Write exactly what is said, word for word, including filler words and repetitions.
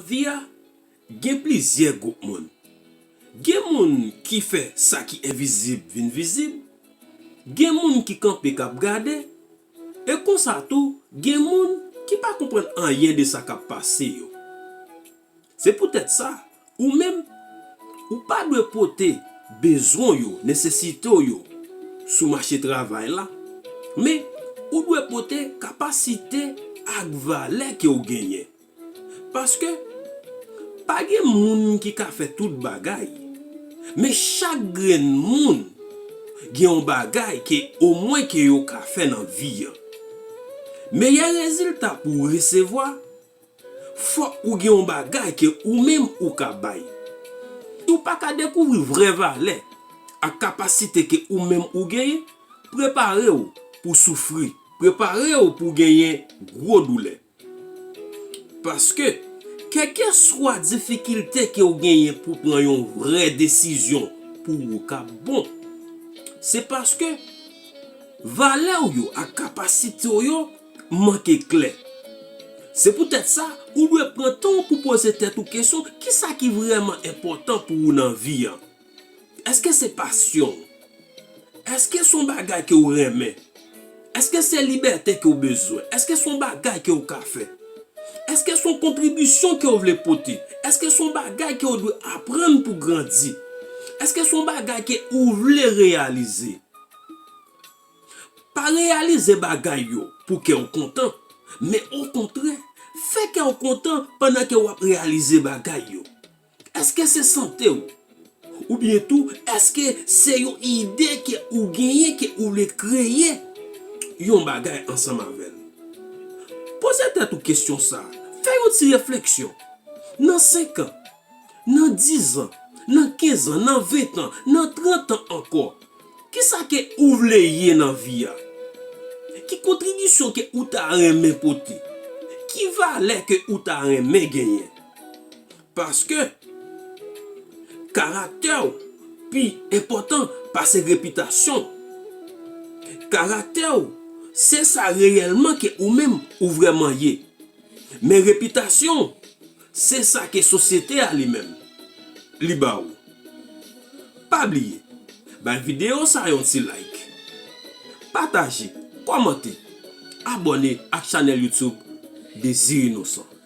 Vi a, gen plizyè gwoup moun. Gen moun ki fè sa ki envizib vin vizib. Gen moun ki kanpe k ap gade. E konsa tou, gen moun ki pa konprann anyen de sa k ap pase yo. Se poutèt sa, ou menm, ou pa dwe pote bezwen w yo, nesesite w yo sou mache travay la, men ou dwe pote kapasite ak valè ke w genyen. Paske pa gen moun ki ka fè tout bagay, men chak grenn moun gen yon bagay ke omwen ke yo ka fè nan vi an. Meyè rezilta pou w resevwa, fòk ou gen yon bagay ke ou menm ou ka bay. Si w pa ka dekouvri vrè valè ak kapasite ke ou menm ou genyen, prepare w pou soufri. Prepare w pou genyen gwo doulè. Paske, kèlkeswa difikilte ke w genyen pou pran yon vrè desizyon pou ou k ap bon, se paske valè w yo ak kapasite w yo manke klè. Se poutèt sa, ou dwe pran tan w pou poze tèt ou kesyon, kisa ki vrèman enpòtan pou ou nan vi an? Èske se pasyon w? Èske se yon bagay ke w renmen? Èske se libète ke w bezwen? Èske se yon bagay ke w ka fè? Èske se yon kontribisyon ke w vle pote? Èske se yon bagay ke w dwe aprann pou grandi? Èske se yon bagay ke ou vle reyalize? Pa reyalize bagay yo pou kè w kontan, men okontrè, fè kè w kontan pandan ke w ap reyalize bagay yo. Èske se sante w? Oubyen tou, èske se yon ide ke ou genyen, ke ou vle kreye yon bagay ansanm avè l? Poze tèt ou kesyon sa a. Fè yon ti refleksyon. Nan senk an, nan diz an, nan kenz an, nan ven an, nan trant an ankò, kisa ke ou vle ye nan vi a? Ki kontribisyon ke ou ta renmen pote? Ki valè ke ou ta renmen genyen? Paske karaktè w pi enpòtan pase repitasyon w. Karaktè w, se sa reyèlman ke ou menm ou vrèman ye. Men repitasyon w, se sa ke sosyete a li menm, li ba ou. Pa bliye, bay videyo sa yon ti like. Pataje, kòmante, abòne ak chanèl YouTube Dezi Inosan.